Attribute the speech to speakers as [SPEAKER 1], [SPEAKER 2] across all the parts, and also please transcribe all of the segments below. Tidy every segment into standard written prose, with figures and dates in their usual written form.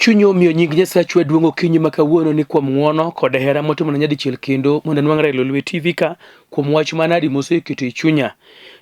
[SPEAKER 1] Chuny omiyo nying Nyasachwa duong' okinyi ma kawuono ni kuom ng'wono kod hera motimona nyadichiel kendo mondo anwang're e Lolwe TV ka kuom wach manadi moseketo e chunya.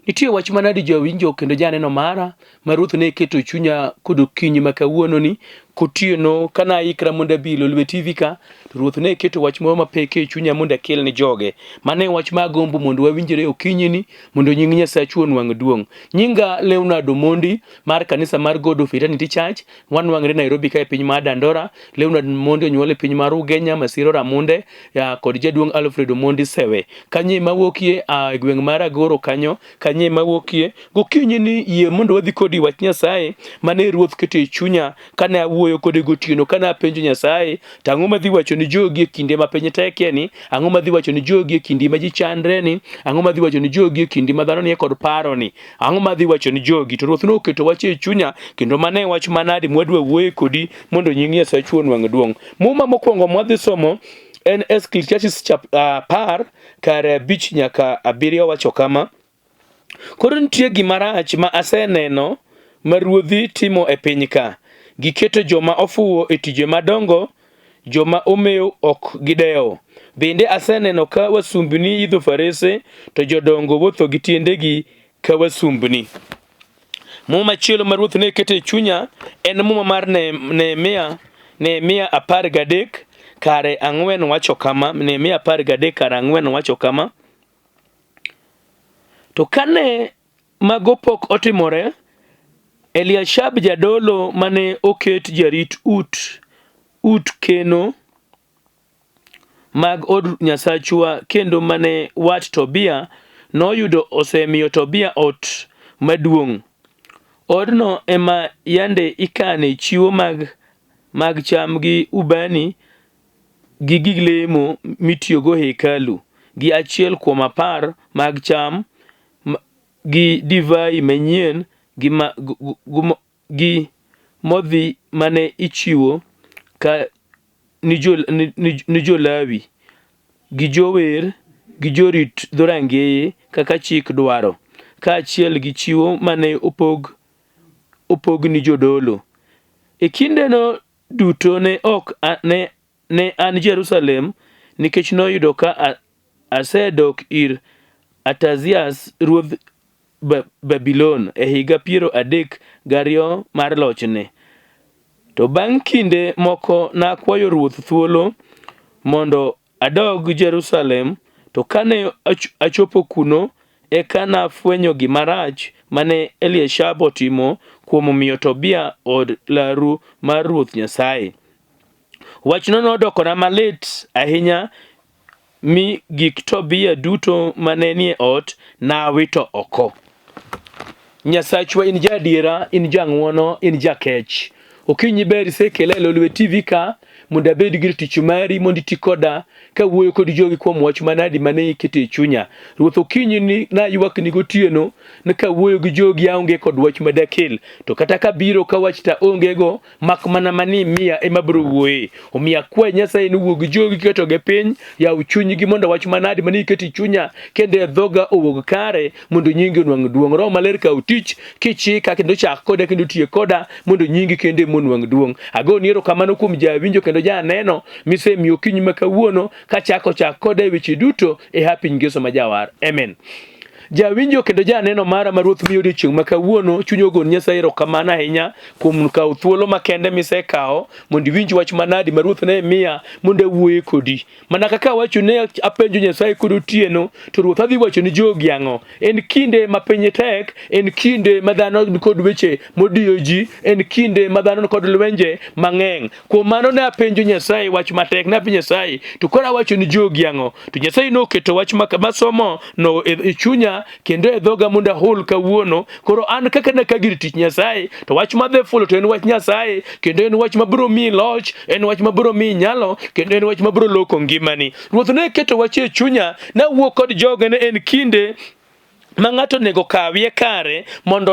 [SPEAKER 1] Nitie wach manadi jawinjo kendo janeno mara ma Ruoth ne keto e chunya kod okinyi ma kawuono ni kotieno kane aikra mondo abi e Lolwe TV ka to Ruoth ne keto wach moro mapek e chunya mondo akel ne joge. Mano e wach ma agombo mondo wawinjre okinyi ni mondo nying Nyasachwa onwang' duong'. Nyinga Leonard Omondi mar kanisa mar God of Eternity Church Wanwang're Nairobi ka e piny mar Dandora. Leonard Mondi onyuol e piny mar Ugenya, Masiro Ramunde ya, kod jaduong' Alfred Omondi Sewe. Kanye mawuokie a e gweng' mar Agoro kanyo, kanye mawuokie. Gokinyi ni yie mondo wadhi kodi wach Nyasaye mane Ruoth keto e chunya kane awuoyo kode gotieno kane apenjo Nyasaye to ang'o madhi wacho ni jogi e kinde ma piny tekie ni, ang'o madhi wacho ni jogi e kinde ma ji chandre ni, ang'o madhi wacho ni jogi e kinde ma dhano nie kod paro ni. Ang'o madhi wacho ni jogi? To Ruoth noketo wach e chunya, kendo mano e wach manadi mwadwa wuoye kodi mondo nying Nyasachu onwang' duong'. Muma mokwongo mwadhi somo en Ecclesiastes chapter 10 kar 5 nyaka 7 wacho kama. Koro nitie gima rach ma aseneno ma ruodhi timo e piny ka. Giketo joma ofuwo e tije madongo, joma omew ok gidewo. Bende aseneno ka wasumbni idho farese, to jodongo wuotho gi tiendegi ka wasumbni. Muma machielo ma Ruoth ne keto e chunya en muma mar Nehemia, Nehemia 13 kare 4 wacho kama, Nehemia 13 kare 4 wacho kama. To kane mago pok otimore, Eliashab jadolo mane oket jarit ut keno mag od Nyasachwa kendo mane wat Tobia noyudo osemiyo Tobia ot maduong'. Odno ema yande ikane chiwo mag cham gi ubani gi gig lemo mitiyogo e hekalu, gi 1/10 mag cham gi divai manyien gi modhi mane ichiwo ka ni jo-Lawi, gi jower, gi jorit dhorangeye kaka chik dwaro, kaachiel gi chiwo mane opog ni jodolo. E kindeno duto ne ok ne an Jerusalem nikech noyudo ka asedok ir Artaxias ruodh Babulon e higa 32 mar lochne. To bang' kinde moko nakwayo ruoth thuolo mondo adog Jerusalem, to kane achopo kuno eka nafwenyo gima rach mane Eliashib otimo kuom miyo Tobia od laru mar Ruoth Nyasaye. Wachno nodokona malit ahinya mi gik Tobia duto mane nie ot nawito oko. Nyasachwa in jaadiera, in jang'wono, in jakech. Okinyi ber isekela e Lolwe TV ka mondo abed gir tich mari mondo iti koda kawuoyo kod jogi kuom wach manadi mane iketo e chunya. Ruoth okinyi ni naywakni gotieno ni kawuoyo gi jogi aonge kod wach madakel to kata kabiro ka wach ta onge go mak mana mani miya ema biro wuoye. Omiyo akwayi Nyasaye ni wuo gi jogi ketogi piny, yaw chunygi mondo wach manadi mane iketo e chunya kendo e dhoga owuog kare mondo nyingi onwang' duong'. Roho Maler kaw tich kichika kendo chak koda kendo tiek koda mondo nyingi kendo ema onwang' duong'. Agoni erokamano kuom jawinjo kendo janeno misemiyo okinyi ma kawuono kachako chak koda e weche duto e hapi ngeso ma jawar. Amen. Jawinjo kendo janeno mara ma Ruoth miyo odiechieng' ma kawuono, chuny ogon Nyasaye erokamano ahinya kuom kawo thuolo makende misekawo mondo iwinj wach manadi ma Ruoth ne miya mondo awuoye kodi. Mana kaka awacho ne apenjo Nyasaye kod otieno, to Ruoth adhi wacho ni jogi ang'o? En kinde ma piny tek, en kinde ma dhano ni kod weche modiyo ji, en kinde ma dhano ni kod lwenje mang'eny. Kuom mano ne apenjo Nyasaye wach matek, ne apenjo Nyasaye, to koro awacho ni jogi ang'o? To Nyasaye noketo wach masomo no e chunya kendo e dhoga mondo ahul kawuono. Koro an kaka naka gir tich Nyasaye, to wach madhi fulo to en wach Nyasaye, kendo en wach mabiro miyi loch, en wach mabiro miyi nyalo, kendo en wach mabiro loko ngimani. Ruoth ne keto wach e chunya, nawuok kod joge ne en kinde Ma ng'ato onego kawie kare mondo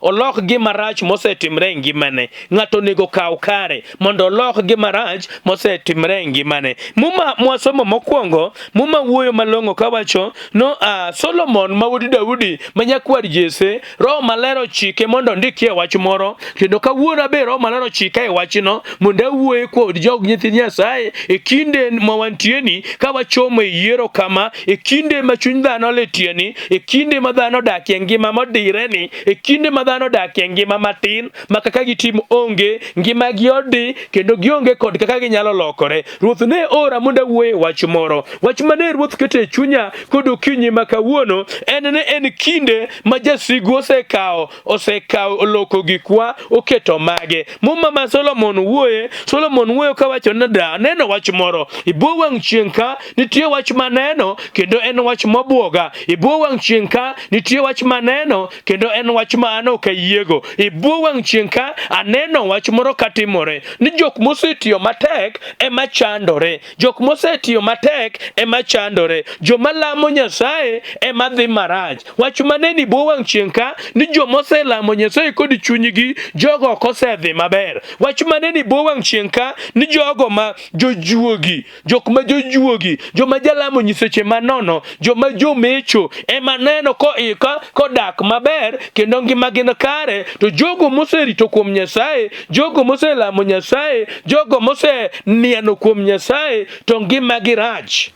[SPEAKER 1] olok gima rach mosetimre e ngimane. Ng'ato onego kaw kare mondo olok gima rach mosetimre e ngimane. Muma mwasomo mokwongo, Muma wuoyo malong'o kawacho no Solomon ma wuod Daudi ma nyakwar Jesse, Roho Maler ochike mondo ondikie wach moro, kendo kawuono be Roho Maler ochika e wachno mondo awuoye kod jog nyithind Nyasaye e kinde ma wantieni ka wachomo e yiero kama, e kinde ma chuny dhano litieni, e kinde ma dhano odakie ngima modireni, e kinde ma dhano odakie ngima matin ma kaka gitim onge, ngimagi odi kendo gionge kod kaka ginyalo lokore. Ruoth ne ora mondo awuoye wach moro. Wach mane Ruoth keto e chunya kod okinyi ma kawuono en ni en kinde ma jasigu osekawo oloko gikwa oketo mage. Muma ma Solomon wuoye, Solomon wuoyo kawacho ni da aneno wach moro e bwo wang' chieng' ka nitie wach maneno kendo en wach mobwoga. E bwo wang' chieng' ka nitie wach maneno kendo en wach ma an ok ayiego. E bwo wang' chieng' ka aneno wach moro katimore ni jok mosetiyo matek ema chandore, jok mosetiyo matek ema chandore, joma lamo Nyasaye ema dhi marach. Wach maneni bwo wang' chieng' ka ni joma oselamo Nyasaye kod chunygi, jogo ok osedhi maber. Wach maneni bwo wang' chieng' ka ni jogo ma jojuogi, jok ma jojuogi, joma jalamo nyiseche manono, joma jomecho ema neno koika kodak maber kendo ngimagi ni kare, to jogo moserito kuom Nyasaye, jogo moselamo Nyasaye, jogo moseniano kuom Nyasaye to ngimagi rach.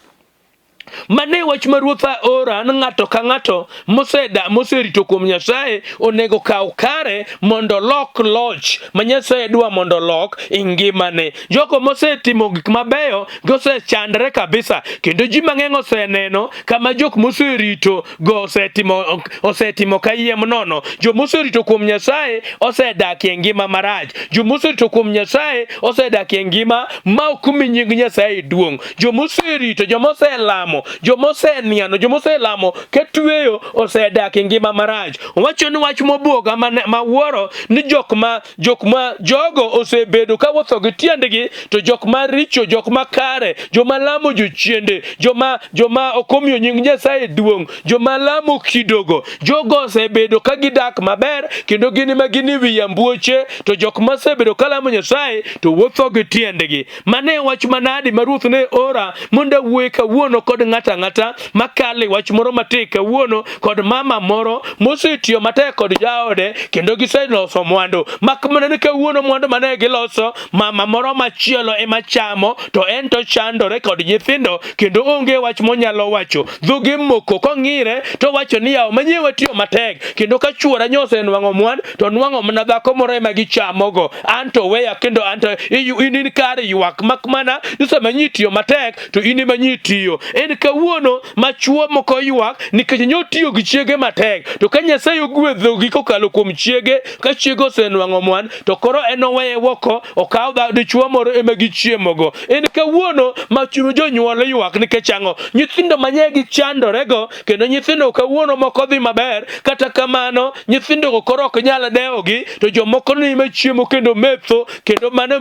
[SPEAKER 1] Mano e wach ma Ruoth ora ni ng'ato ka ng'ato moseda moserito kuom Nyasaye onego kaw kare mondo olok loch ma Nyasaye dwa mondo olok e ngimane. Jogo mosetimo gik mabeyo gosechandre kabisa kendo ji mang'eny oseneno kama jok moserito go osetimo kayiem nono. Joma oserito kuom Nyasaye osedakie ngima marach. Joma oserito kuom Nyasaye osedakie ngima ma ok mi nying Nyasaye duong'. Joma oserito, joma oselamo, joma oseniano, joma oselamo katweyo osedak e ngima marach. Owacho ni wach mobwoga mawuoro ni jok ma jok ma jogo osebedo ka wuotho gi tiendgi to jok maricho, jok makare, joma lamo jochiende, joma ok omiyo nying Nyasaye duong', joma lamo kidogo, jogo osebedo ka gidak maber kendo gin ema gin e wi ambuoche, to jok mosebedo ka lamo Nyasaye to wuotho gi tiendgi. Mano e wach manadi ma Ruoth ne ora mondo awuoye kawuono kod ng'ato ang'ata makalo e wach moro matek kawuono kod mama moro mosetiyo matek kod jaode kendo giseloso mwandu. Mak mana ni kawuono mwandu mane giloso mama moro machielo ema chamo to en to chandore kod nyithindo kendo onge wach monyalo wacho. Dhoge moko kong'ire to wacho ni yawa manyie watiyo matek kendo ka chuora nyo osenwang'o mwandu to nwang'o mana dhako moro ema gichamogo anto weya kendo anto in in kar ywak mak mana ni sama nyi tiyo matek to in ema nyi tiyo en kawuono ma chuo moko ywak nikech nyo tiyo gi chiege matek to ka Nyasaye ogwedhogi kokalo kuom chiege ka chiege osenwang'o mwan to koro en oweye woko okaw dichuo moro ema gichiemogo en kawuono ma jonyuol ywak nikech ang'o nyithindo manye gichandorego kendo nyithindo kawuono moko dhi maber kata kamano nyithindogo koro ok nyal dewogi to jomoko ni machiemo kendo metho kendo mano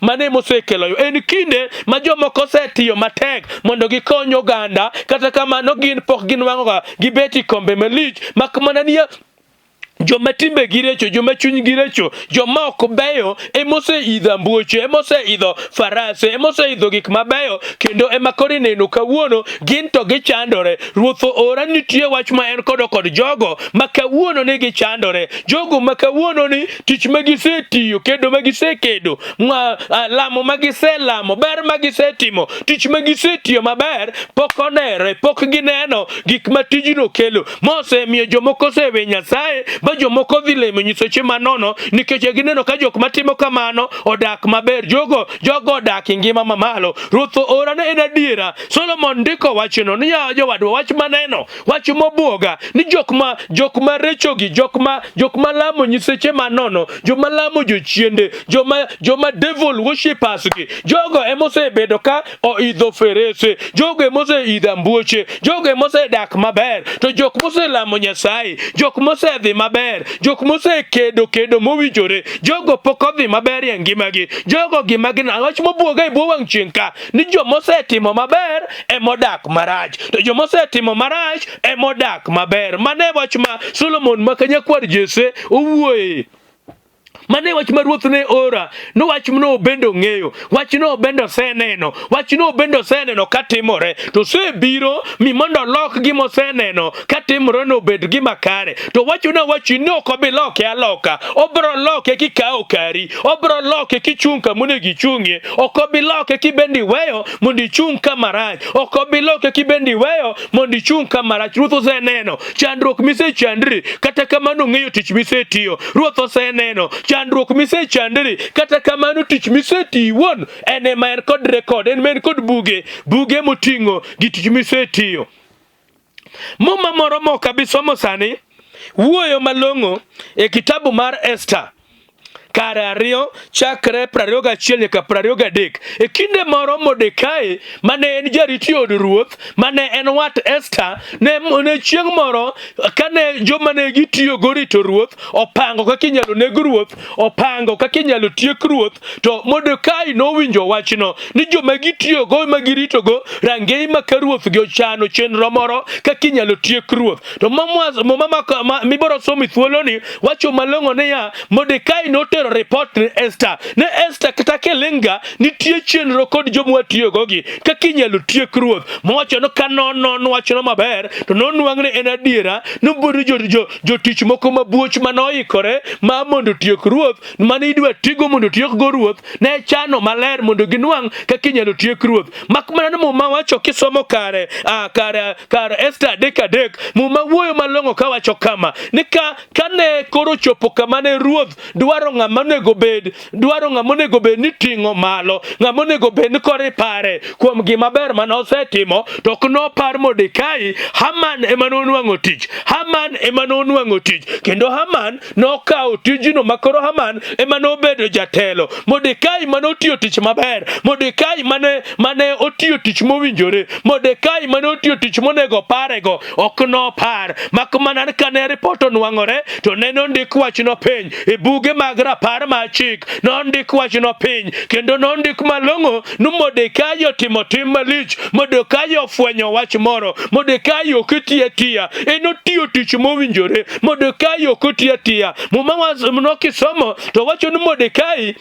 [SPEAKER 1] mano emosekelo yo en kinde ma jomoko osetiyo matek mondo gikony oganda kata kamano gin pok ginwang'oga gibet e kombe malich mak mana niya joma timbegi richo, joma chunygi richo, joma ok beyo ema oseidho ambuoche, ema oseidho farase, ema oseidho gik mabeyo kendo ema koro ineno kawuono gin to gichandore. Ruoth oora nitie wach ma en kodo kod jogo ma kawuono ni gichandore, jogo ma kawuono ni tich ma gisetiyo, kedo ma gisekedo, lamo ma giselamo, ber ma gisetimo, tich ma gisetiyo maber pok onere, pok gineno gik ma tijno kelo mosemiyo jomoko osewe Nyasaye ma jomoko dhi lemo nyiseche manono nikech gineno ka jok matimo kamano odak maber, jogo odak e ngima mamalo. Ruoth oora ne en adiera. Solomon ndiko wachno ni ya jowadwa, wach maneno, wach mobwoga ni jok ma richogi, jok ma lamo nyiseche manono, joma lamo jochiende, joma devil worshippers gi, jogo ema osebedo ka oidho ferese, jogo ema oseidho ambuoche, jogo ema osedak maber, to jok moselamo Nyasaye, jok mosedhi maber maber, jok mosekedo kedo mowinjore, jogo pok odhi maber e ngimagi. Jogo gima gin wach mobuoga e bwo wang' chieng' ka ni joma osetimo maber emodak marach, to joma osetimo marach emodak maber. Mano e wach ma Solomon ma nyakwar Jesse owuoye. Mano e wach ma ruoth ne ora, no wach no bende ong'eyo, wachno bende oseneno, wachno bende oseneno katimore, to osebiro mi mondo olok gima oseneno katimore no obed gima kare. To wachona wachi ni ok obi loke aloka, obiro loke kikawo kari, obiro loke kichung' kama onego ichung'ie, ok obi loke kibende iweyo mondo ichung' kama rach, ok obi loke kibende iweyo mondo ichung' kama rach. Ruoth oseneno chandruok misechandri, kata kamano ong'eyo tich misetiyo. Ruoth oseneno chandruok misechandri, kata kamano tich misetiyo iwuon en ema en kod rekod, en ema en kod buge, buge moting'o gi tich misetiyo. Muma moro ma ok abi somo sani wuoyo malong'o e kitabu mar Esther kar ariyo chakre 21 nyaka 23. E kinde moro Mordekai mane en jarit e od ruoth mane en wat Esther ne, ne chieng' moro kane joma ne gitiyogo rito ruoth opango kaka inyalo neg ruoth, opango kaka inyalo tiek ruoth, to Mordekai nowinjo wachno ni joma gitiyogo ma giritogo rangeye ma ka ruoth gi ochano chenro moro kaka inyalo tiek ruoth. To muma mibiro somo e thuoloni wacho malong'o niya, Mordekai notero ripot ne Esther. Ne Esther kata kilinga nitie chenro kod joma watiyogogi kaka inyalo tiek ruoth. Mowacho ni ka nonon wachno maber to nonwang' ni en adiera nobedo jotich moko mabuoch mane oikore ma mondo otiek ruoth mane idwa tigo mondo otiekgo ruoth ne chano maler mondo ginwang' kaka inyalo tiek ruoth. Mak mana ni Muma wacho kisomo kare kare kar Esta 3:3 Muma wuoyo malong'o kawacho kama ni ka kane koro chopo kama ne ruoth dwaro ng'ama onego bed dwaro ng'ama onego bed ni ting'o malo ng'ama onego bed ni koro ipare kuom gima ber mane osetimo to ok nopar Mordekai. Haman ema nonwang'o tich, Haman ema nonwang'o tich, kendo Haman nokawo tijno ma koro Haman ema nobedo jatelo. Mordekai mane otiyo tich maber, Mordekai mane otiyo tich mowinjore, Mordekai mane otiyo tich monego parego ok nopar, mak mana ni kane ripot onwang'ore to ne nondik wachno piny e buge mag rapar mar chik, nondik wachno piny kendo nondik malong'o ni Mordekai otimo tim malich, Mordekai ofwenyo wach moro, Mordekai ok oti atiya, en otiyo tich mowinjore, Mordekai ok oti atiya. Muma nokisomo to wacho ni Mordekai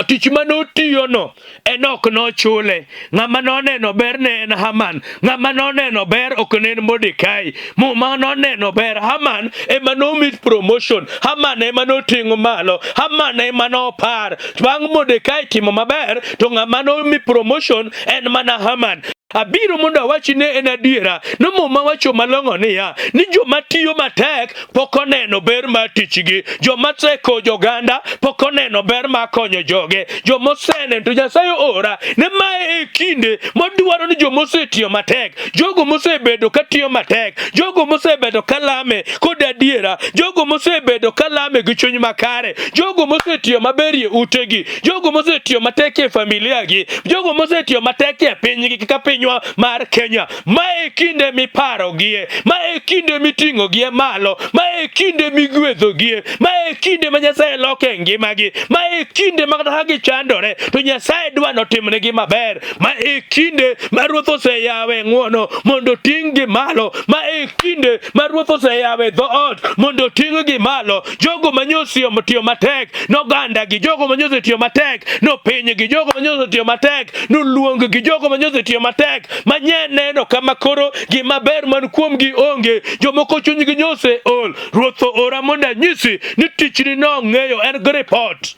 [SPEAKER 1] tich mane otiyono en ok nochule. Ng'ama noneno ber ne en Haman, ng'ama noneno ber ok ne en Mordekai. Muma noneno ber Haman ema nomi promotion, Haman ema noting'o malo, Haman ema nopar. Bang' Mordekai timo maber to ng'ama nomi promotion en mana Haman. Abiro mondo awachi ne en adiera ni Muma wacho malong'o niya ni joma tiyo matek pok oneno ber mar tichgi, joma osekonyo oganda pok oneno ber mar konyo joge, joma oseneno to Nyasaye ora ne mae e kinde modwaro ni joma osetiyo matek, jogo mosebedo ka tiyo matek, jogo mosebedo ka lame kod adiera, jogo mosebedo ka lame gi chuny makare, jogo mosetiyo maber e utegi, jogo mosetiyo matek e familia gi, jogo mosetiyo matek e pinygi kaka pinywa mar Kenya. Ma e kinde miparogie, ma e kinde miting'ogie malo, ma e kinde migwedhogie, ma e kinde ma Nyasaye loke ngimagi, ma e kinde ma kata ka gichandore to Nyasaye dwa notimnegi maber, ma e kinde ma Ruoth oseyawe ng'wono mondo oting'gi malo, ma e kinde ma Ruoth oseyawe dhoot mondo oting'gi malo. Jogo ma nyosi tiyo matek nogandagi, jogo ma nyosi tiyo matek nopinygi, jogo ma nyosi tiyo matek noluonggi, jogo ma nyosi tiyo matek ma nye neno kama koro gima ber man kuomgi onge, jomoko chunygi nyose ol. Ruoth oora mondo anyisi ni tichni nong'eyo en gi ripot.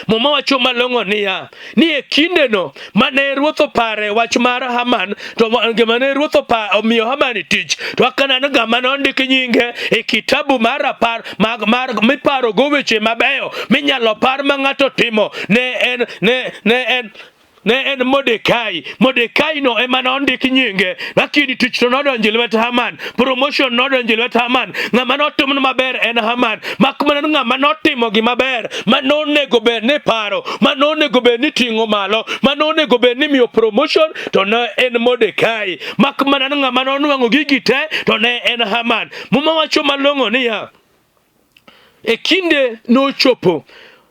[SPEAKER 1] Muma wacho malong'o niya, ni e kindeno mane ruoth opare wach mar Haman, to mane ruoth omiyo Haman tich, to akanano ng'ama nondik nyinge e kitabu mar rapar mag mar miparogo weche mabeyo minyalo par ma ng'ato timo, ne en ne ne en Ne en Mordekai. Mordekai no ema nondik nyinge. Lakini tich to nodonjo e lwet Haman. Promotion nodonjo e lwet Haman. Ng'ama notimne maber en Haman. Mak mana ni ng'ama notimo gima ber, ma nonego bed ni paro, ma nonego bed ni ting'o malo, ma nonego bed ni miyo promotion to ne en Mordekai. Mak mana ni ng'ama nonwang'o gigi te to ne en Haman. Muma wacho malong'o niya, E kinde nochopo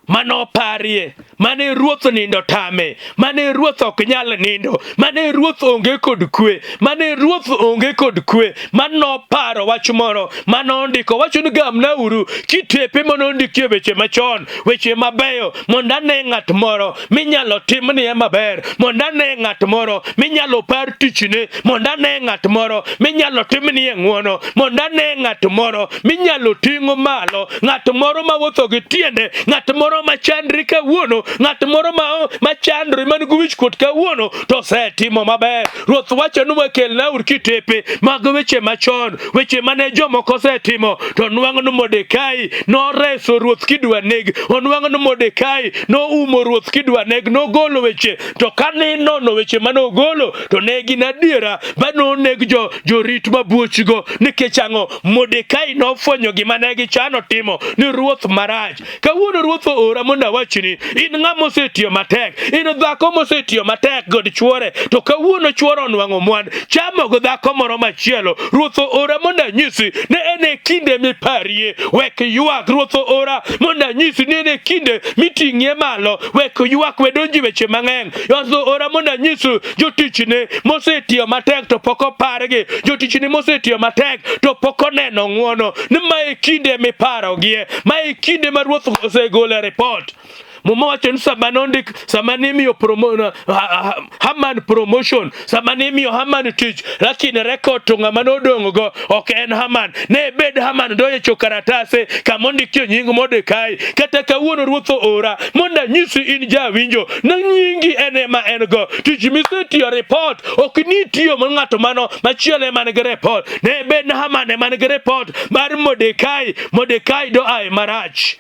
[SPEAKER 1] mane oparie mane ruoth nindo tame mane ruoth ok nyal nindo mane ruoth onge kod kwe mane ruoth onge kod kwe mane noparo wach moro mane ondiko wacho ni gamnauru kitepe mane ondikie weche machon weche mabeyo mondo ane ng'at moro minyalo timnie maber mondo ane ng'at moro minyalo par tichne mondo ane ng'at moro minyalo timnie ng'wono mondo ane ng'at moro minyalo ting'o malo ng'at moro mawuotho gi tiende ng'at moro machandri kawuono ng'at moro ma machandri man gi wichkuot kawuono to osetimo maber ruoth wacho ni wakelnauru kitepe mag weche machon weche mane jomoko osetimo to nwang'o ni Mordekai noreso ruoth kidwa neg onwang'o ni Mordekai noumo ruoth kidwa neg nogolo weche to kane inono weche mane ogolo to ne gin adiera ba noneg jo jorit mabuochgo nikech ang'o Mordekai nofwenyo gima ne gichano timo ni ruoth marach Kawuono ruoth oora mondo awachni, in ng'ama osetiyo matek, in dhako mosetiyo matek kod chuore, to kawuono chuore onwang'o mwandu, chamo gi dhako moro machielo. Ruoth oora mondo anyisi ni en e kinde miparie, wek ywak. Ruoth oora mondo anyisi ni en e kinde miting'ie malo, wek ywak, we donjo e weche mang'eny. Ruoth oora mondo anyisu jotichne mosetiyo matek to pok opargi, jotichne mosetiyo matek to pok oneno ng'wono, ni ma e kinde miparogie. Ma e kinde ma ruoth osegolo e report. Muma wacho ni sama nondik sama nimiyo promo, Haman promotion sama nimiyo Haman tich lakini record to ng'ama nodong' go ok en Haman. Ne bed Haman doyecho karatase kama ondikie nying Mordekai. Kata kawuono ruoth oora mondo anyisi in jawinjo ni nyingi en ema en go. Tich misetiyo report ok ni tiyo ma ng'ato mano machielo ema nigi report. Ne bed Haman ema nigi report mar Mordekai Mordekai do ae marach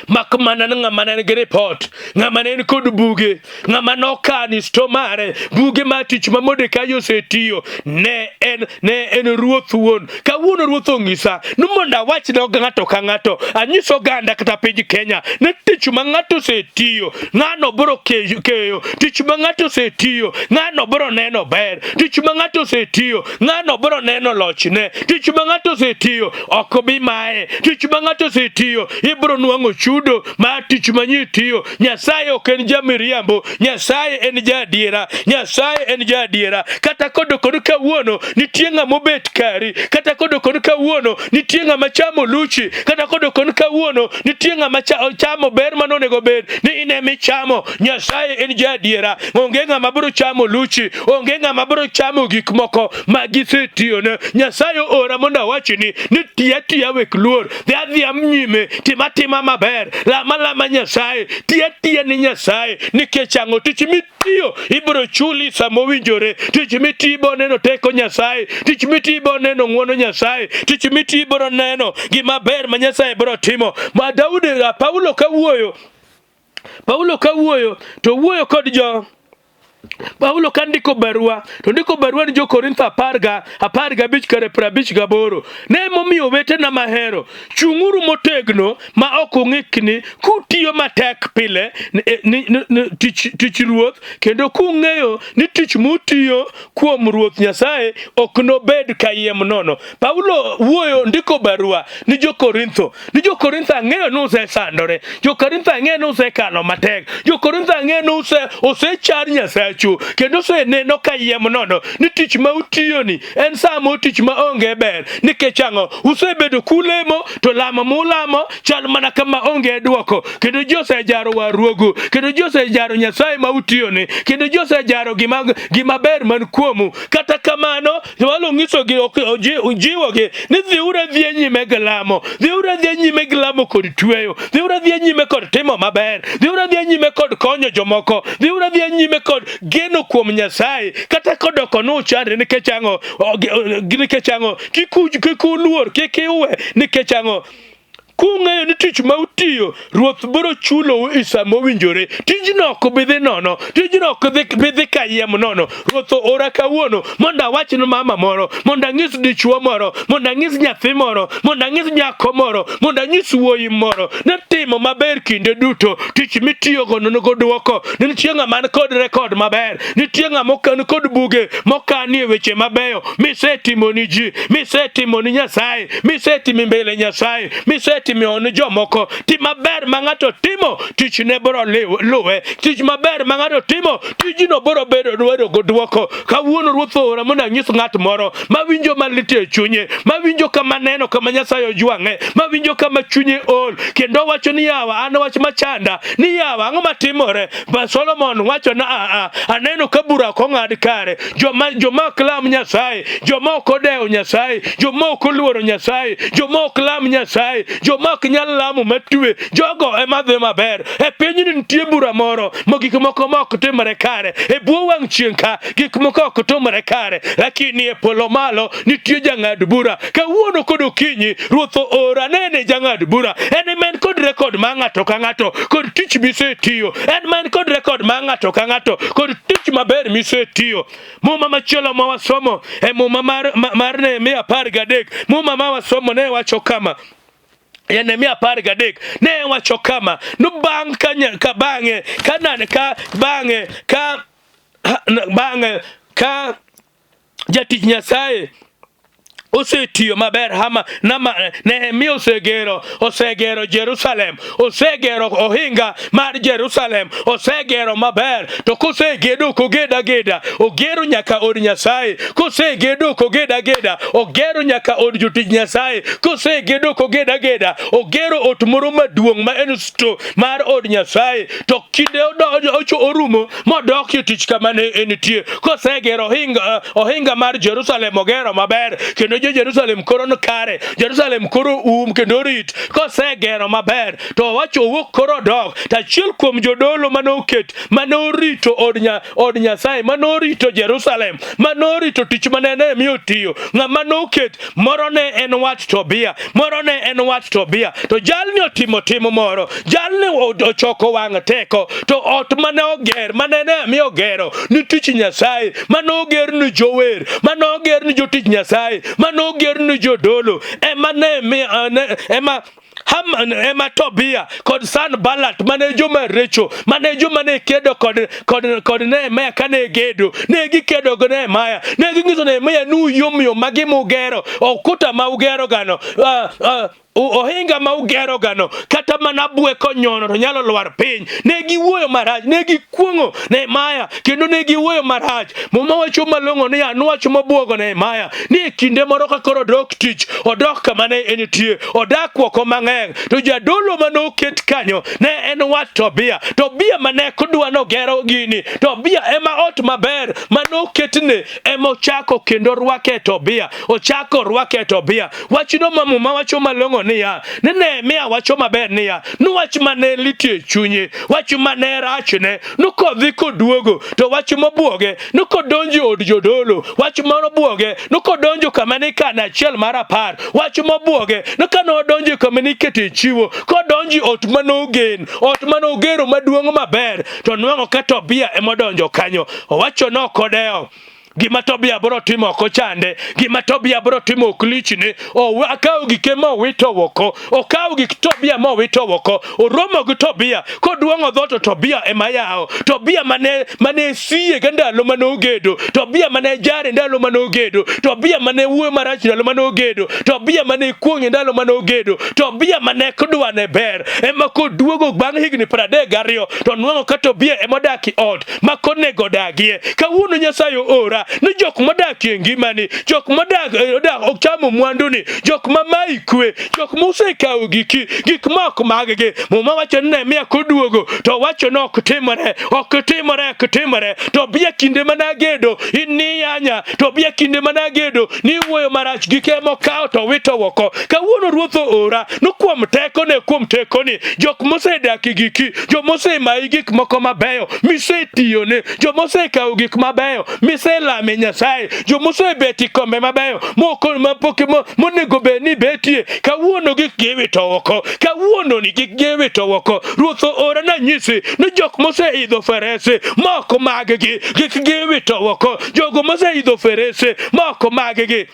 [SPEAKER 1] mak mana ni ng'ama ne nigi ripot ng'ama ne en kod buge ng'ama nokani sto mare buge mar tich ma Mordekai osetiyo ne en ne en ruoth wuon kawuono ruoth onyisa ni mondo awach ne ng'ato ka ng'ato anyis oganda kata piny Kenya ni tich ma ng'ato osetiyo ng'ano biro keyo tich ma ng'ato osetiyo ng'ano biro neno ber tich ma ng'ato osetiyo ng'ano biro neno lochne tich ma ng'ato osetiyo ok bi maye tich ma ng'ato osetiyo ibiro nwang'o chudo mar tich ma nitiyo nyasaye ok en jamiriambo nyasaye en jaadiera nyasaye en jaadiera kata kodo kod kawuono nitie ng'ama obet kari kata kodo kod kawuono nitie ng'ama chamo luchi kata kodo kod kawuono nitie ng'ama chamo ber mane onego bed ni in ema ichamo nyasaye en jaadiera onge ng'ama biro chamo luchi onge ng'ama biro chamo gik moko ma gisetiyone nyasaye oora mondo awachni ni ti atiya wek luor dhi adhiya nyime tim atima maber lama lama nyasaye ti atiya ni nyasaye nikech ang'o tich mitiyo ibiro chuli sama owinjore tich mitiyo ibiro neno teko nyasaye tich mitiyo ibiro neno ng'wono nyasaye tich mitiyo ibiro neno gima ber ma nyasaye biro timo ma Daudi Paulo kawuoyo Paulo ka wuoyo to wuoyo kod jo Paulo ka ndiko barua to ndiko barua ni jo-Korintho 15 kare 58 ne momiyo owetena mahero chung'uru motegno ma ok ung'ikni kutiyo matek pile ni tich Ruoth kendo kung'eyo ni tich mutiyo kuom Ruoth Nyasaye ok nobed kayiem nono. Paulo wuoyo ndiko barua ni jo-Korintho ni jo-Korintho ang'eyo ni usesandore, jo-Korintho ang'eyo ni usekalo matek, jo-Korintho ang'eyo ni use osechar Nyasachu kendo oseneno kayiem nono ni tich ma utiyoni en samo tich ma onge ber. Nikech ang'o? Usebedo kulemo to lamo mulamo chal mana kama onge dwoko, kendo ji osejaro warruogu, kendo ji osejaro Nyasaye ma utiyoni, kendo ji osejaro gima gima ber man kuomu. Kata kamano, Paulo nyisogi jiwogi ni dhiuru adhiya nyime gi lamo, dhiuru adhiya nyime gi lamo kod tweyo, dhiuru adhiya nyime kod timo maber, dhiuru adhiya nyime kod konyo jomoko, dhiuru adhiya nyime kod geno kuom Nyasaye, kata kodoko ni uchandre nikech ang'o? Nikech ang'o? Kik uluor, kik iwe, nikech ang'o? Kung'eyo ni tich ma utiyo Ruoth biro chulou e sa mowinjore. Tijno ok bi dhi nono, tijno ok bi dhi kayiem nono. Ruoth oora kawuono mondo awach ne mama moro, mondo anyis dichuo moro, mondo anyis nyathi moro, mondo anyis nyako moro, mondo anyis wuoyi moro ni timo maber kinde duto. Tich mitiyogo nonego dwoko. Ni nitie ng'ama ni kod rekod maber, nitie ng'ama ni kod buge mokanie weche mabeyo misetimo ni ji, misetimo ni Nyasaye, misetimo mbele Nyasaye, misetimo ni jomoko. Tim maber ma ng'ato timo, tichne biro luwe. Tich maber ma ng'ato timo, tijno biro bedo dwaro go dwoko. Kawuono Ruoth oora mondo anyis ng'at moro mawinjo malit e chunye, mawinjo kama neno kama Nyasaye ojwang'e, mawinjo kama chunye ol, kendo wacho ni yawa, an wach machanda, ni yawa, ang'o matimore? Ba Solomon wacho na a a aneno ka bura ok ong'ad kare. Joma ok lam Nyasaye, joma ok odewo Nyasaye, joma ok oluoro Nyasaye, joma ok lam Nyasaye, joma ok nyal lamo matwe, jogo ema dhi maber. E pinyni nitie bura moro ma gik moko ma ok timre kare. E bwo wang' chieng' ka gik moko ok timre kare, lakini e polo malo nitie jang'ad bura. Kawuono kod okinyi Ruoth oora nene jang'ad bura. En ema en kod rekod mar ng'ato ka ng'ato kod tich misetiyo. En ma en kod rekod mar ng'ato ka ng'ato kod tich maber misetiyo. Muma machielo ma wasomo e muma mar Nehemia 13, muma ma wasomo ne wacho kama. E Nehemia 13 ne wacho kama, no bang' ka bang'e ka nan ka bang'e ka bang'e ka jatich Nyasaye osetiyo maber hama nama Nehemia osegero Jerusalem, osegero ohinga mar Jerusalem, osegero maber. To kosegedo ok oged ageda, ogero nyaka od Nyasaye. Kosegedo ok oged ageda, ogero nyaka od jotich Nyasaye. Kosegedo ok oged ageda, ogero ot moro maduong' ma en sto mar od Nyasaye. To kinde orumo modok e tich kama ne entie. Kosegero ohinga mar Jerusalem ogero maber, kendo jo Jerusalem koro ni kare, Jerusalem koro um kendo rit. Kosegero maber to owacho owuok koro odok, to achiel kuom jodolo mane oket, mane orito od Nyasaye, mane orito Jerusalem, mane orito tich mane Nehemia otiyo, ng'ama noket moro ne en wat Tobia, moro ne en wat Tobia. To jalni otimo tim moro, jalni ochoko wang' teko, to ot mane oger, mane Nehemia ogero ni tich Nyasaye, mane oger ni jower, mane oger ni jotich Nyasaye, mane oger ni jodolo, ema Nehemia, ema Haman, ema Tobia kod Sanbalat mane joma richo, mane joma ne kedo kod Nehemia kane gedo, ne gikedo gi Nehemia, ne ginyiso Nehemia ni uyom yom magi mugero, okuta ma ugero gano, ohinga ma ugero gano, kata mana bwe konyono to nyalo lwar piny. Ne giwuoyo marach, ne gikuong'o Nehemia kendo ne giwuoyo marach. Muma wacho malong'o niya, nwach mobwogo Nehemia ni e kinde moro ka koro odok tich, odok kama ne entie, odak oko mang'eny, to jadolo mane oket kanyo ne en wat Tobia. Tobia mane kodwa nogero gini, Tobia ema ot maber mane oketne ema ochako kendo rwake Tobia, ochako rwake Tobia. Wachno ma Muma wacho malong'o niya, ni Nehemia wacho maber niya, ni wach mane litie chunye, wach mane rachne, ni kodhi koduogo to wach mobwoge, ni kodonjo od jodolo, wach mobwoge, ni kodonjo kama nikane achiel mar apar, wach mobwoge, ni kane odonjo kama nikete chiwo, kodonjo ot mane ogen, ot mane ogero maduong' maber, to nwang'o ka Tobia emodonjo kanyo. Owacho ni ok odewo gima Tobia biro timo ok ochande, gima Tobia biro timo ok lichne. Okawo gike mowito oko, okawo gik Tobia mowito oko, oromo gi Tobia koduong'o dhoot to Tobia ema yawo. Tobia mane siye ga ndalo mane ogedo, Tobia mane jare ndalo mane ogedo, Tobia mane wuoyo marach ndalo mane ogedo, Tobia mane kuong'e ndalo mane ogedo, Tobia mane kodwane ber ema koduogo bang' higni 32 to nwang'o ka Tobia ema odak e ot ma konego dagie. Kawuono Nyasaye oora ni jok modak e ngimani, jok modak odak ochamo mwanduni, jok ma mayi kwe, jok mosekawo giki, gik ma ok maggi. Muma wacho ni Nehemia koduogo to wacho ni ok timore, ok timore, ok timore. To bia kinde mane agedo in niyanya, to bia kinde mane agedo niwuoyo marach, gike mokawo to wito oko. Kawuono Ruoth oora ni kuom tekone, kuom tekoni, jok mosedak e giki, jok mosemayi gik moko mabeyo misetiyone, jok mosekawo gik mabeyo miseloso. moselame Nyasaye, joma osebet e kombe mabeyo moko mapok monego bed ni betie, kawuono gik giwito oko, kawuono ni gik giwito oko. Ruoth oora nanyisi ni jok moseidho farese moko maggi gik giwito oko, jogo moseidho farese moko maggi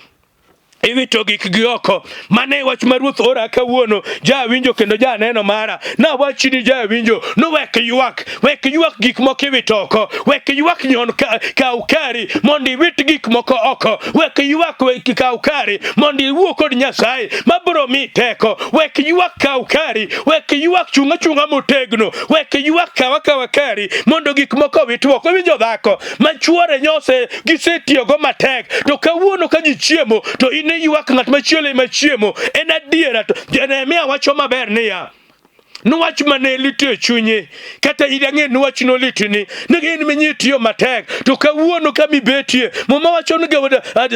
[SPEAKER 1] iwito gikgi oko. Mano e wach ma Ruoth ora kawuono, jawinjo kendo janeno mara. Nawachi ni jawinjo, ni wek ywak, wek ywak gik moko iwito oko, wek ywak nyon kaw kari mondo iwit gik moko oko, wek ywak wek kaw kari mondo iwuo kod Nyasaye mabiro mi teko, wek ywak kaw kari, wek ywak chung' achung'a motegno, wek ywak kaw akawa kari mondo gik moko owit oko. Iwinjo dhako ma chuore nyose gisetiyogo matek to kawuono ka ji chiemo to in iywak ng'at machielo ema chiemo. En adiera to Jeremia wacho maber niya, niwach mane lit e chunye kata in ang'e niwach nolitni ni in minyi tiyo matek to kawuono ka mibetie muma wacho ni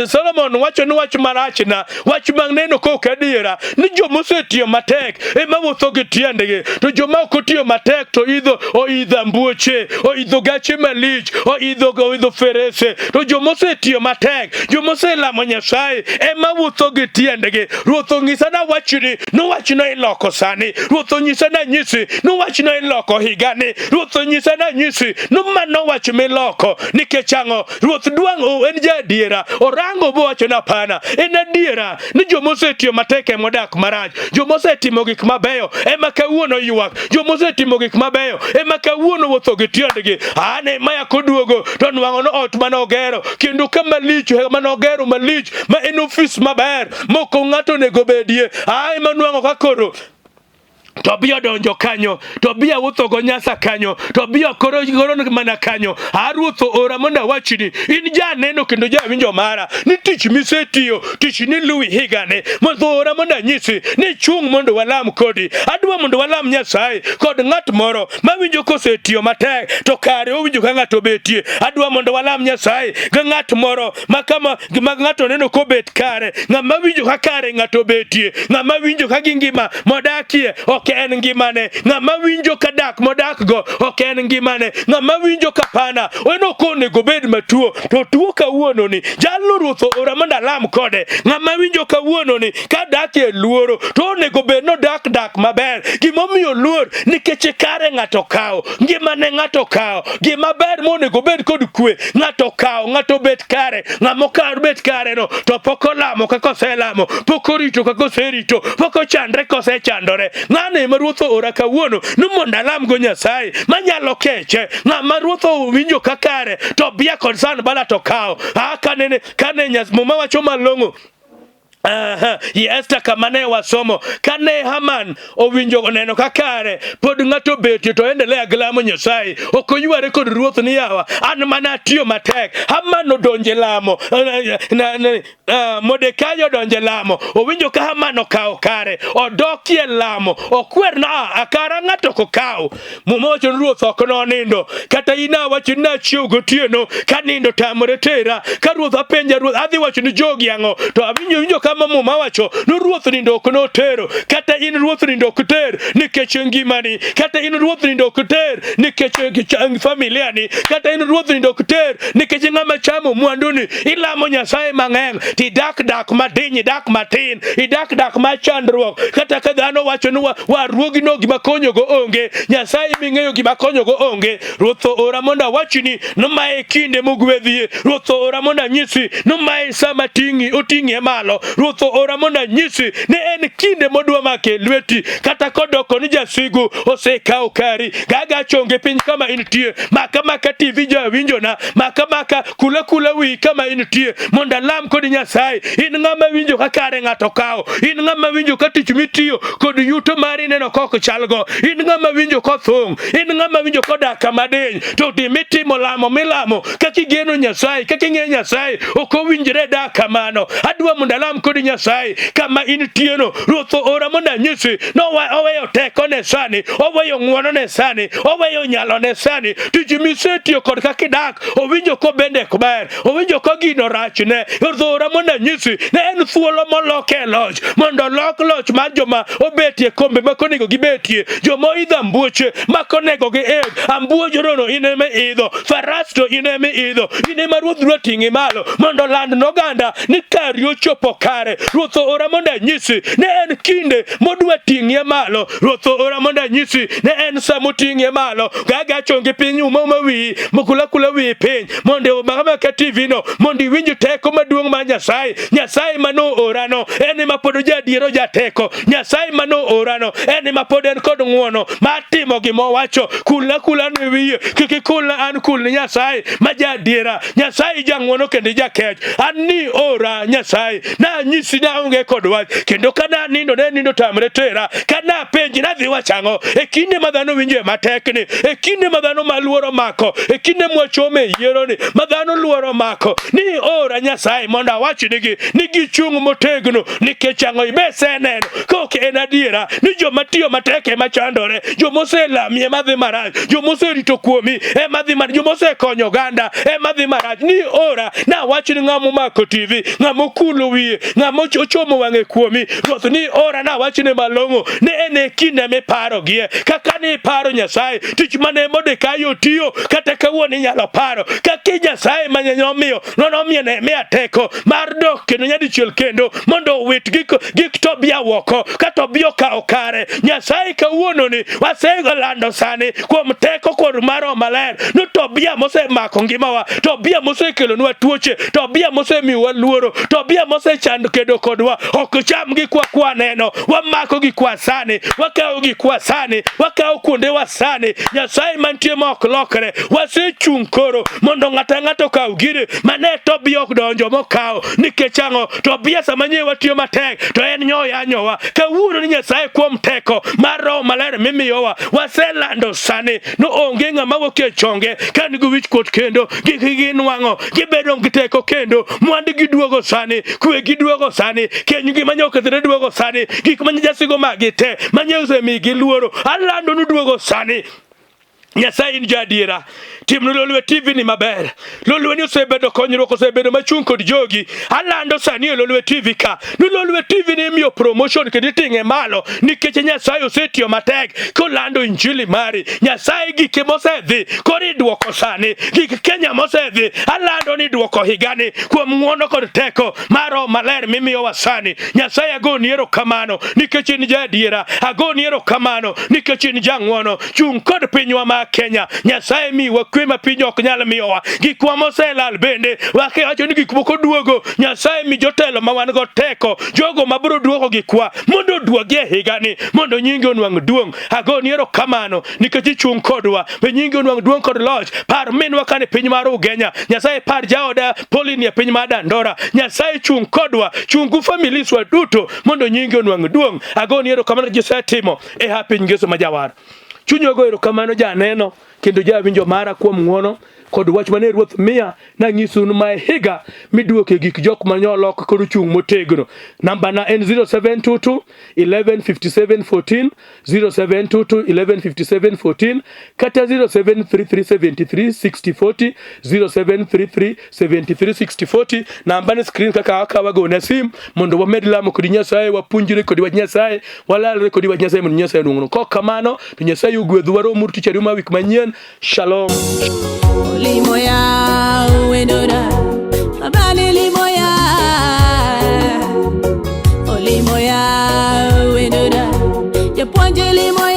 [SPEAKER 1] Solomon wacho ni wach marachna wach maneno ka ok adiera ni joma osetiyo matek ema wuotho gi tiendgi to joma ok otiyo matek to idho oidho ambuoche oidho gache malich oidho oidho ferese to joma osetiyo matek joma oselamo Nyasaye ema wuotho gi tiendgi. Ruoth onyisa nawachni ni wachno iloko sani. Ruoth onyisa nanyisi ni wachno iloko higani. Ruoth onyisa nanyisi ni mano wach miloko nikech ang'o? Ruoth dwang' o en jaadiera. Orango bowacho ni hapana, en adiera ni joma osetiyo matek ema odak marach. Joma osetimo gik mabeyo ema kawuono ywak. Joma osetimo gik mabeyo ema kawuono wuotho gi tiendgi. An Nehemia koduogo to nwang'o ni ot mane ogero kendo kama lich mane ogero malich ma en ofis maber moko ng'ato onego bedie. A ema nwang'o ka koro Tobia odonjo kanyo, Tobia wuotho go Nyasa kanyo, Tobia koro koro mana kanyo. A Ruoth oora mondo awachni, in janeno kendo jawinjo mara, ni tich misetiyo, tich ni luwi higani. Mondo oora mondo anyisi ni chung' mondo walam kodi. Adwa mondo walam Nyasaye kod ng'at moro mawinjo kosetiyo matek to kare owinjo ka ng'ato obetie. Adwa mondo walam Nyasaye gi ng'at moro ma kama ma ng'ato neno kobet kare, ng'ama winjo ka kare ng'ato obetie, ng'ama winjo ka gi ngima modakie ok en ngimane, ng'ama winjo ka dak modakgo ok en ngimane, ng'ama winjo ka pana en ok onego obed matuo to tuo kawuono ni jalno Ruoth oora mondo alam kode, ng'ama winjo kawuono ni ka dak e luoro to onego bed nodak dak maber. Gimomiyo luor nikech kare ng'ato kawo ngimane, ng'ato kawo gima ber monego obed kod kwe, ng'ato kawo, ng'ato bet kare, ng'ama okawo bet kare no to pok olamo kaka oselamo, pok orito kaka oserito, pok ochandre kosechandore. Ng'ano ema Ruoth oora kawuono ni mondo alamgo Nyasaye manyalo keche. Ng'ama Ruoth owinjo ka kare to bia kod Sanbalat okawo. Ah, kanene kane Muma wacho malong'o Aha, i Esta kama ne wasomo kane Haman owinjo oneno ka kare pod ng'ato betie to endelea gi lamo Nyasaye ok oyware kod ruoth ni yawa an mana atiyo matek. Haman odonje lamo, Mordekai odonje lamo, owinjo ka Haman okawo kare, odokie lamo, okwer na akara ng'ato ok okaw. Muma wacho ni ruoth ok nonindo. Kata in awacho ni nachiew gotieno ka nindo tamore tera. Ka ruoth apenja ruoth adhi wacho ni jogi ang'o? To awinjo winjo kama muma wacho ni ruoth nindo ok notero. Kata in ruoth nindo ok ter nikech ngimani. Kata in ruoth nindo ok ter nikech familia ni. Kata in ruoth nindo ok ter nikech ng'ama chamo mwanduni. Ilamo Nyasaye mang'eny tidak dak madiny, idak matin, idak dak ma chandruok. Kata ka dhano wacho ni warruogi no gima konyogo onge, Nyasaye ming'eyo gima konyogo onge. Ruoth oora mondo awachni ni mae kinde mogwedhie. Ruoth oora mondo anyisi ni mae sa ma ting'i oting'ie malo. Ruoth oora mondo anyisi ni en kinde modwa make lweti, kata kodoko ni jasigu osekawo kari. Gaga chonge piny kama intie, maka maka TV jawinjona, maka maka kula kula wiyi kama intie mondo alam kod Nyasaye. In ng'ama winjo ka kare ng'ato kawo, in ng'ama winjo ka tich mitiyo kod yuto mari neno ka ok chalgo, in ng'ama winjo kothung', in ng'ama winjo kodak kama diny, to gimitimo lamo milamo kaka igeno Nyasaye, kaka ing'eyo Nyasaye ok owinjre dak kamano. Adwa mondo alam kod kod Nyasaye kama intieno. Ruoth oora mondo anyisi ni oweyo tekone sani, oweyo ng'wonone sani, oweyo nyalone sani. Tich misetiyo kod kaka idak owinjo ko bende ok ber, owinjo ko gino rachne. Ruoth oora mondo anyisi ni en thuolo moloke e loch mondo olok loch mar joma obetie kombe ma konego gibetie, joma oidho ambuoche ma konego giidh ambuochrono in ema idho, faras to in ema idho, in ema ruoth dwa ting'i malo mondo oland noganda ni kari ochopo kare. Ruoth oora mondo anyisi ni en kinde modwa ting'ie malo. Ruoth oora mondo anyisi ni en sa moting'ie malo. Gaga chongi piny uma uma wiyi, mokula kula wiyi piny mondo omaka TV no mondo iwinj teko maduong' mar Nyasaye. Nyasaye mano oorano en ema pod ojadier ojateko. Nyasaye mano oorano en ema pod en kod ng'uono mar timo gima owacho. Kulna kula ne wiye, kik ikulna an kulni Nyasaye ma jaadiera. Nyasaye jang'uono kendo jakech. An ni ora Nyasaye, nanyisi ni aonge kod wach, kendo ka nanindo ne nindo tamre tera. Ka napenji nadhi wacho ang'o? E kinde ma dhano winjoe matekni, e kinde ma dhano ma luoro mako, e kinde mwachome e yieroni ma dhano luoro mako, ni ora Nyasaye mondo awachnigi ni gichung' motegno. Nikech ang'o? Ibe iseneno ka ok en adiera ni joma tiyo matek ema chandore, joma oselami ema dhi marach, joma oserito kuomi ema dhi marach, joma osekonyo oganda ema dhi marach. Ni ora nawach ni ng'ama omako TV, ng'ama okulo wiye, ng'ama ochomo wang'e kuomi, Ruoth ni ora nawachne malong'o ni en e kinde miparogie kaka niparo Nyasaye tich mane Mordekai otiyo kata kawuono inyalo paro kaka Nyasaye mane nomiyo nomiyo Nehemia teko mar dok kendo nyadichiel kendo mondo owit gik, gik Tobia woko ka Tobia okawo kare. Nyasaye kawuono ni waselando sani kuom teko kod mar Roho Maler ni Tobia mosemako ngimawa, Tobia mosekelonwa tuoche, Tobia mosemiyowa luoro, Tobia mosechando kedo kodwa, ok cham gikwa kwaneno, wamako gikwa sani, wakawo gikwa sani, wakawo kuondewa sani. Nyasaye mantie ma ok lokre, wasechung' koro mondo ng'ato ang'ata okaw gire mane Tobia ok donjo mokawo. Nikech ang'o? Tobia sama nye watiyo matek to en nyoyanyowa. Kawuono ni Nyasaye kuom teko mar Roho Maler mimiyowa waselando sani no onge ng'ama wuok e chonge ka nigi wichkuot kendo gik ginwang'o gibedo gi teko kendo mwandu giduogo sani kwe giduogo sani kenygi manye okethore duogo sani gik manye jasigo magi te manye osemigi luoro alando ni duogo sani. Nyasaye in jaadiera, timnu Lolwe TV ni maber. Lolwe ni osebedo konyruok, osebedo machung' kod jogi. Alando sani e Lolwe TV ka ni Lolwe TV ni imiyo promotion kendo iting'e malo nikech Nyasaye osetiyo matek kolando injili mari. Nyasaye gike mosedhi koro idwoko sani, gik Kenya mosedhi alando ni idwoko higani kuom ng'wono kod teko mar Roho Maler mimiyowa sani. Nyasaye agoni erokamano nikech in jaadiera, agoni erokamano nikech in jang'wono. Chung' kod pinywa ma Kenya. Nyasaye miwa kwe ma piny ok nyal miyowa. Gikwa moselal bende wakewacho ni gik moko duogo. Nyasaye mi jotelo ma wan go teko, jogo ma biro duoko gikwa mondo oduogi e higani mondo nyingi onwang' duong'. Agoni erokamano nikech ichung' kodwa. Be nyingi onwang' duong' kod loch. Par minwa kane piny mar Ugenya. Nyasaye par jaoda Pauline e piny mar Dandora. Nyasaye chung' kodwa, chung' gi familiswa duto mondo nyingi onwang' duong'. Agoni erokamano nikech isetimo e ha piny Ngeso ma jawar. Chunywa go erokamano janeno kendo jawinjo mara kuom ng'wono kod wach mane Ruoth miya nanyisou ni ma e higa miduoke gik jok ma nyolok kod ochung' motegno. Namba na en 0722 11 57 14 0722 11 57 14 kata 0733 73 60 40 0733 73 60 40. Namba ni screen kaka akawa gona sim mondo wamed lamo kod Nyasaye, wapuonjre kod wach Nyasaye, walalre kod wach Nyasaye mondo Nyasaye oduong'nwa. Kok kamano to Nyasaye ogwedhu. Warom uru tich ariyo ma wik manyien. Shalom.
[SPEAKER 2] Limoya wendora abali limoya olimoya wendora japuonj limoya.